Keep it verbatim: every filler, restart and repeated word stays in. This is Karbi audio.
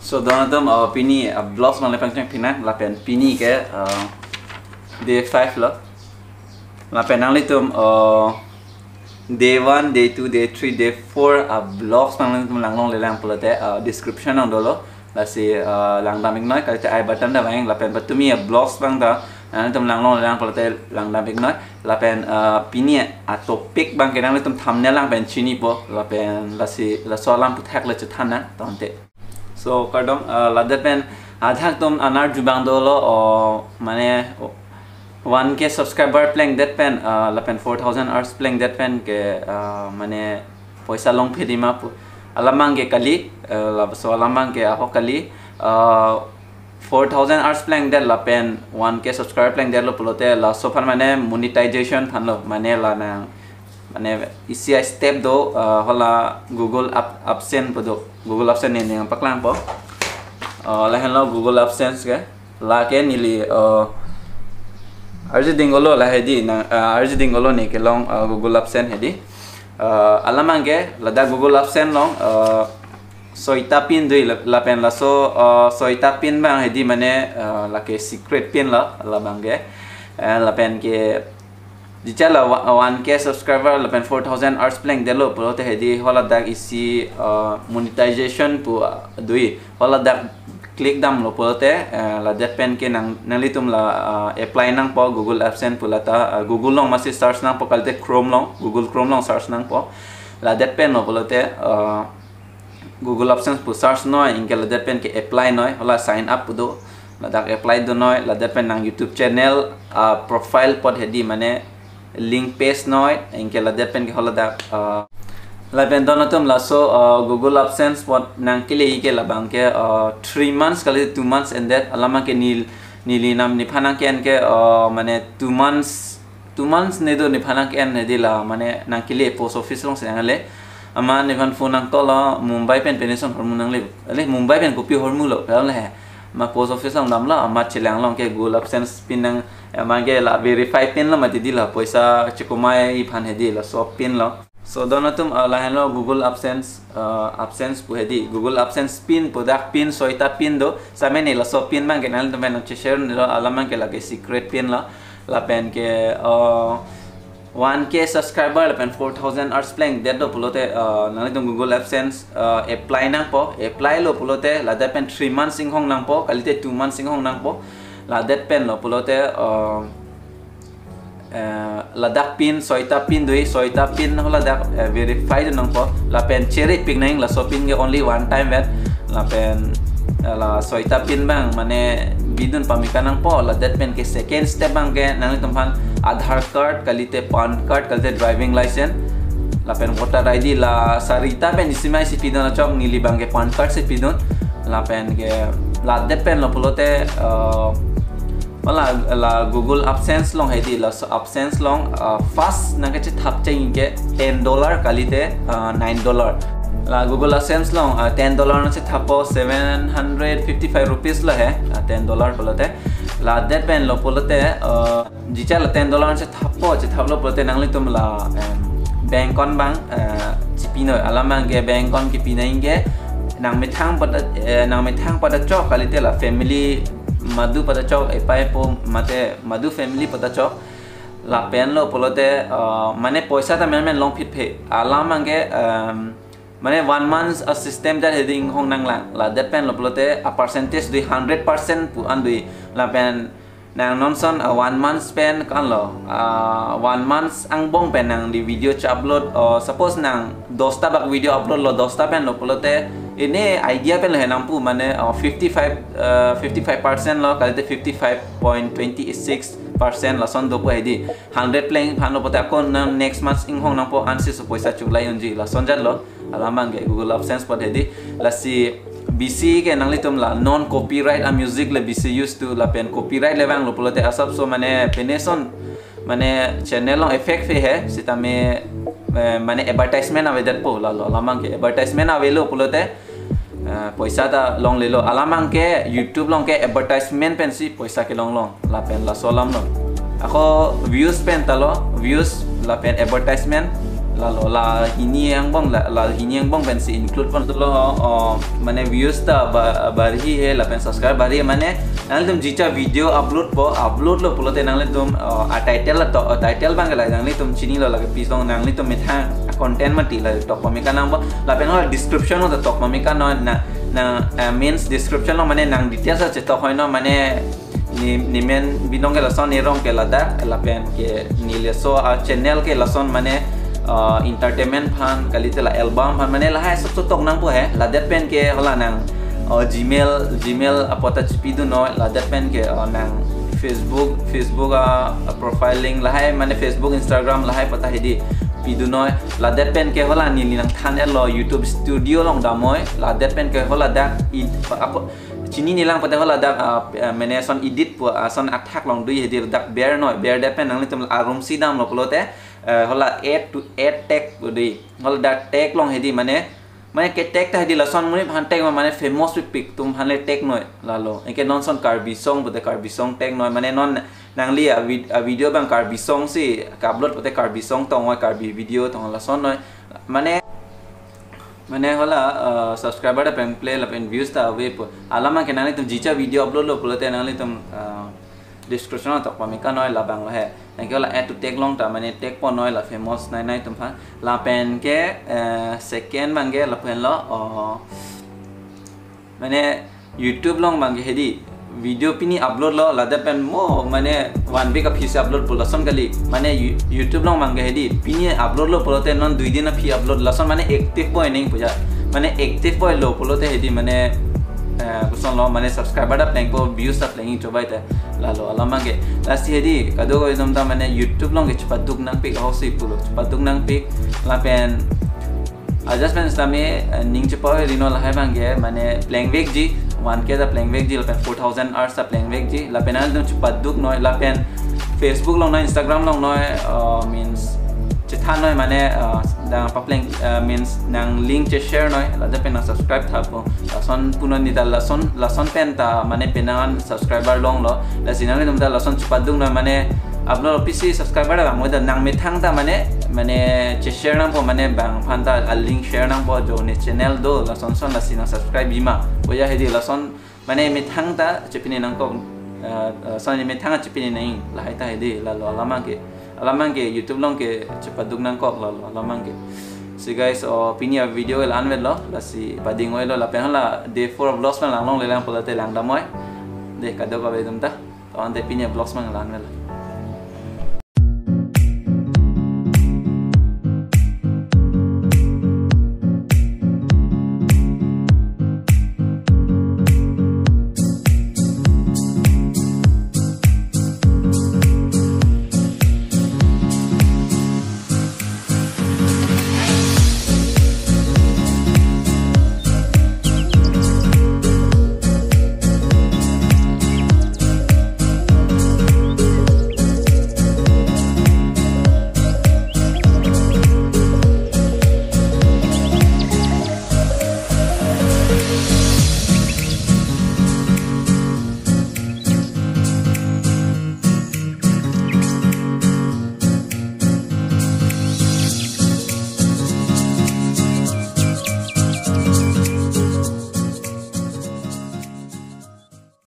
So don atum, uh, pini, uh, vlogs nangli pangcheng pina lapen pini ke, uh, day five lo. Lapen nanglitum, uh, day one, day two, day three, day four, uh, vlogs nanglitum langlonglelang pulote, uh, description along dolo. Lasi, uh, langdam iknoi, kalite I button ta vang lapen patumi, uh, vlogs abang ta nanglitum langlonglelang pulote langdam iknoi. Lapen, uh, pini, uh, topic abang ke nanglitum thumbnail along pen chinipo. Lapen lasi laso alam aphuthak le chethan nang tangte. So kardom, uh, ladak pen adhak atum anerju abang dolo, o, mane, o, one K subscriber plengdet pen, uh, lapen four thousand hours plengdet pen ke, uh, mane poisa longphi di ma pu. Alam abang ke kali, uh, laso alam abang ke ahok kali, uh, four thousand hours plengdet lapen one K subscriber plengdetlo pulote laso aphan mane monetization aphanlo, mane la nang, mane isi a-step do, uh, hala Google App, AdSense pu do. Google AdSense ne ning paklangpo. Uh, lahenlo Google AdSense ke. Lake neli, uh, arju dingolo la hedi nang, uh, arju dingolo ne kelong, uh, Google AdSense hedi. Uh, alam abang ke ladak Google AdSense along, uh, soita pin do la-, lapen laso, uh, soita pin abang hedi mane, uh, lake secret pin lo labang ke. Eh, lapen ke jichala wa-, one K subscriber lapen four thousand hours plengdetlo pulote hedi haladak isi, uh, monetization pu, uh, do. Haladak click damlo pulote, uh, ladak pen ke nang, nanglitum la, uh, apply nangpo Google AdSense pu lata, uh, Google along masi search nangpo, kalite Chrome along, Google Chrome along search nangpo. Ladak penlo pulote, uh, Google AdSense pu search noi, anke ladak pen ke apply noi, hala sign up pu do. Ladak apply dunoi, ladak pen nang YouTube channel, uh, profile apot hedi mane link paste noi, anke ladak pen ke haladak, uh, lapen don atum laso, uh, Google AdSense apot nangkele ke labang ke, uh, three months kali two months ended, alam abang ke nel-, neli nam nephan nangke-en ke, uh, mane two months, two months ne do nephan nangke-en hedi la, mane nangkele post office along si nangle. Amat nephan phone nangtolo, Mumbai pen pini ason ahormu nangle. Ale Mumbai pen kopi ahormu lo, pale he. Amat post office along damlo, amat chelang along ke Google AdSense pin nang, amat ke la verify pin lo mati di la, poisa chekomai iphan hedi laso pin lo. So don atum, uh, lahenlo Google AdSense, uh, AdSense pu hedi. Google AdSense pin pu dak pin, soita pin do. Same ne laso pin abang ke nanglitum pen nang che-share nilo, alam abang ke lake secret pin lo. Lapen ke, uh, one K subscriber lapen four thousand hours plengdetlo pulote, uh, nanglitum Google AdSense, uh, apply nangpo, apply lo pulote ladak pen three months inghong nangpo, kalite two months inghong nangpo. Ladak penlo pulote, uh, eh, ladak pin, soita pin do, soita pin haladak, eh, verify do nangpo. Lapen chere pik nang laso pin ke only one time vet. Lapen, eh, la soita pin abang mane bidun pameka nangpo. Ladak pen ke second step abang ke nanglitum aphan Aadhaar card, kalite PAN card, kalite driving license. Lapen voter I D, la sarita pen isi ma isi pidun achok, neli abang ke PAN card si pidun. Lapen ke ladak penlo pulote, eh, Wala la Google AdSense along hedi, laso AdSense along, uh, first nangkechethap cheng ke ten dollar kalite, uh, nine dollar. La Google AdSense along, uh, ten dollar nangchethappo seven hundred fifty-five rupees lo he, uh, ten dollar pulote. Ladak penlo pulote, uh, jichala ten dollar nangchethappo, chethaplo pulote nanglitum la, em, bank account abang, uh, chipinoi, alam abang ke bank account kipinoi ke nangmethang pada, eh, nangmethang pada chok kalite la family madu pada chok, epai epo mate madu family pada chok. Lapenlo pulote, uh, mane poisa ta menmen longphitphe. Alam abang ke, um, mane one month a system dak hedi inghong nanglang. Ladak penlo pulote a percentage do, hundred percent pu an do. Lapen nang non ason, uh, one month pen ko-anlo, uh, one month angbong pen nangli video che-upload, uh, suppose nang dosta bak video upload lo, dosta penlo pulote, ini idea penlo he nangpu, mane, uh, fifty-five, uh, fifty-five percent lo, kalite fifty-five point twenty six percent lason dopo hedi. Hundred plengphanlo pulote ako nang next month inghong nangpo, ansi so poisa chuklai unji, lason jatlo. Alam abang ke Google AdSense apot hedi. Lasi bisi ke nanglitum la non copyright a music le bisi use tu, lapen copyright le vanglo pulote asapso mane pini ason mane channel along effect phe he, sitame, eh, mane advertisement avedetpo, lalo alam abang ke advertisement avelo pulote, eh, poisa ta longlelo. Alam abang ke YouTube along ke advertisement pensi poisa kelong long, lapen laso alam lo. Ako views pen ta lo, views lapen advertisement, Lalo la hini angbong la, la hini angbong pensi include pon dolo, oh, mane views ta ba, barhi he lapen subscribe barhi mane nanglitum jija video uploadpo, upload lo pulote nanglitum, oh, a title la to, oh, title abang ke la nanglitum chinilo lake pi song nanglitum methang content mati la tokpame kanangpo lapen ho description lo tokpame kanoi na, na, eh, means description lo mane nang details achetok hoino mane ne, ne men binong ke lason, ne rong ke ladak, lapen ke ne laso a channel ke lason mane, uh, entertainment aphan, kalite la album aphan, mane lahai sob sob tok nangpo he, ladet pen ke hala nang, uh, Gmail, Gmail apot ta chipidun noi, ladet pen ke, uh, nang Facebook, Facebook a, a profile link lahai, mane Facebook, Instagram lahai apot ta hedi pidun noi, ladet pen ke hala ne, ne nangthan-etlo YouTube Studio along damnoi, ladet pen ke hala dak i, apo, chini nilang pote hala dak, ah, eh, mane son edit pu, ah, son athak along do hedi dak ber noi, berdet pen nanglitum arum si damlo pulote, eh, hala add to, add tag pu do. Hala dak tag along hedi mane, mane ke tag ta hedi lason monit aphan tag mane famous pik pik atum aphan le tag noi lalo. Anke non son Karbi song pote Karbi song tag noi mane non nangli a vid-, a video abang Karbi song si ka-upload pote Karbi song tong noi, Karbi video tong lason noi. Mane mane hala, uh, subscriber ta plengple lapen views ta avepo. Alam abang ke nanglitum jija video upload lo pulote nanglitum, uh, description lo tokpame kanoi labang lo he. Anke hala add to tag along ta mane tag pon noi la famous nai nai atum aphan. Lapen ke, eh, second abang ke lapen lo, oh, mane YouTube along abang ke hedi video pini upload lo ladet pen mo mane one week aphi si upload po lason kali. Mane You-, YouTube along abang ke hedi pini upload lo pulote non dui din aphi upload lason mane active boy neng puja. Mane active boy lo pulote hedi mane, eh, koson lo mane subscriber ta plengpo, views ta pleng chobai ta lalo alam abang ke. Lasi hedi kadokave atum ta mane YouTube along ke chepaduk nangpik ahoksi pulo, chepaduk nangpik lapen adjustment sitame, eh, ning chepa rinoi lahai abang ke mane plengvekji, one K ta plengvekji lapen four thousand hours ta plengvekji lapen nanglitum chepaduk noi lapen Facebook along noi, Instagram along noi, uh, means chethan noi mane, uh, nang papleng, uh, means nang link che-share noi ladet pen nang subscribe thapo. Lason punoi ne ta lason, lason pen ta mane penang subscriber longlo. Lasi nanglitum ta lason chepaduk noi mane upload pisi subscriber ta mo ta nang methang ta mane, mane che-share nangpo mane bang aphan ta a link share nangpo jo ne channel do lason son lasi nang subscribe bima. Puja hedi lason mane methang ta chepine nangkok, eh, eh, son ne methang chepine nang lahai ta hedi lalo alam abang ke, alam abang ke YouTube along ke chepaduk nangkok lalo alam abang ke. So guys, oh, pini a video la-an vetlo lasi pading oilo lapen hala day four vlogs abang langlongle lang pulote lang damnoi. De kadokave atum ta. To ante pini a vlogs abang la-an vetlo.